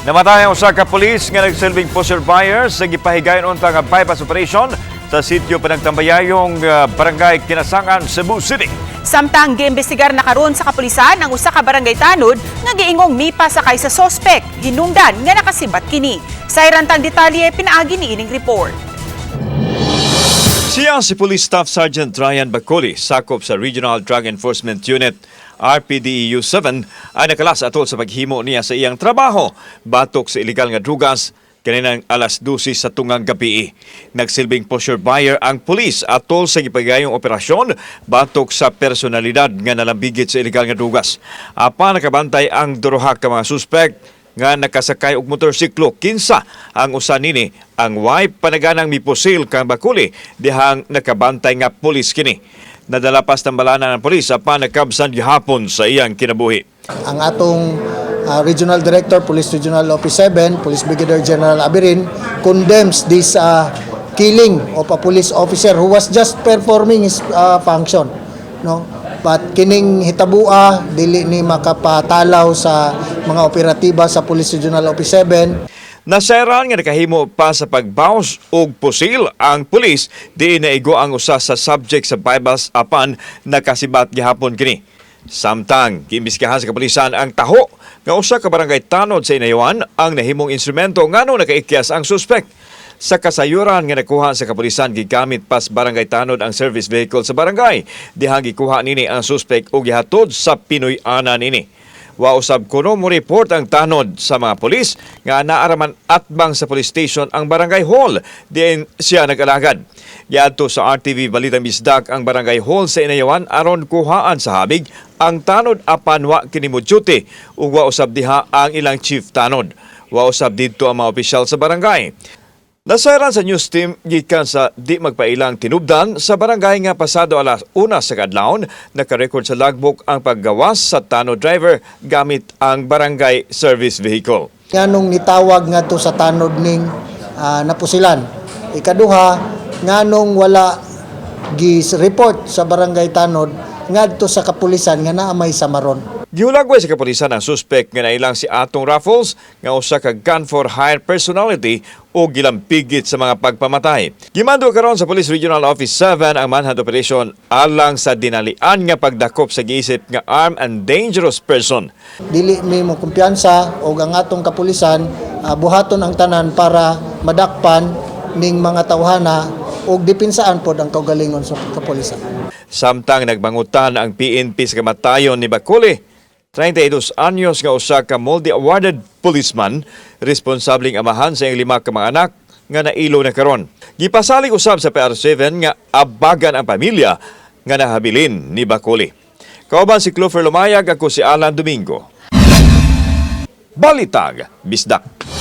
Namatay ang usa ka pulis nga nagsilbing poseur buyer sa gipahigayon unta nga bypass operation sa sitio Panagtambayayong, Barangay Kinasangan, Cebu City. Samtang giimbestigar na karon sa kapulisan ang usa ka barangay tanod nga giingong mipasakay sa sospek, hinungdan nga nakasibat kini. Sayran tang detalye pinaagi ni ining report. Siya si Police Staff Sergeant Ryan Bacoli, sakop sa Regional Drug Enforcement Unit RPDEU 7, ay nakalas atol sa paghimo niya sa iyang trabaho batok sa illegal nga drugas kaninang alas 12 sa tungang gabi. Nagsilbing poseur buyer ang pulis atol sa gipagayong operasyon batok sa personalidad nga nalambigit sa illegal nga drugas. Apan nakabantay ang duha ka mga suspect nga nakasakay og motorsiklo, kinsa ang usa nini ang way panaganang mipusil kang Bakuli dihang nakabantay nga pulis kini. Nadala pas tambalana ng pulis apan nakabsan gihapon sa iyang kinabuhi. Ang atong Regional Director, Police Regional Office 7, Police Brigadier General Aberin, condemns this killing of a police officer who was just performing his function. No? But kining hitabua, dili ni makapatalaw sa mga operatiba sa Police Regional Office 7. Nasayran nga nakahimo pa sa pagbaws og pusil ang pulis di naigo ang usa sa subject sa buy-bust apan nakasibat gihapon kini. Samtang giimbestigahan sa kapulisan ang taho nga usa ka barangay tanod sa Inayawan ang nahimong instrumento ngano nakaikyas ang suspect. Sa kasayuran nga nakuha sa kapulisan, gigamit pas barangay tanod ang service vehicle sa barangay. Dihang gikuha nini ang suspect ug gihatod sa Pinoy-anan nini. Wa usab kuno mo report ang tanod sa mga pulis nga naaraman atbang sa police station ang barangay hall diin siya nag-alagad. Giadto sa RTV Balitang Bisdak ang barangay hall sa Inayawan aron kuhaan sa habig ang tanod apan wa kini mo duty ug wa usab diha ang ilang chief tanod. Wa usab didto ang mga opisyal sa barangay. Nasayran sa news team gikan sa di magpailang tinubdan sa barangay nga pasado alas 1 sa kadlawon nakarekord sa logbook ang paggawas sa tanod driver gamit ang barangay service vehicle. Nganong nitawag ngadto sa tanod ning napusilan? Ikaduha, nganong wala gi-report sa barangay tanod ngadto sa kapulisan nga naa may samaron? Gihulagway sa kapulisan ang suspect nga nailang si Atong Raffles nga usa ka gun for hire personality o gilampigit sa mga pagpamatay. Gimando karon sa Police Regional Office 7 ang manhunt operation alang sa dinalian nga pagdakop sa giisip nga armed and dangerous person. Dili mi mo kumpiyansa og ang atong kapulisan, buhaton ang tanan para madakpan ning mga tawhana og depensahan pod ang kaugalingon sa kapulisan. Samtang nagbangutan ang PNP sa kamatayon ni Bakuli, 32 anyos nga usa ka multi-awarded policeman, responsableng amahan sa iyang lima ka mga anak nga nailo na karon. Gipasalig usab sa PR7 nga abagan ang pamilya nga nahabilin ni Bakuli. Kauban si Clover Lumayag, ako si Alan Domingo. Balitag, Bisdak.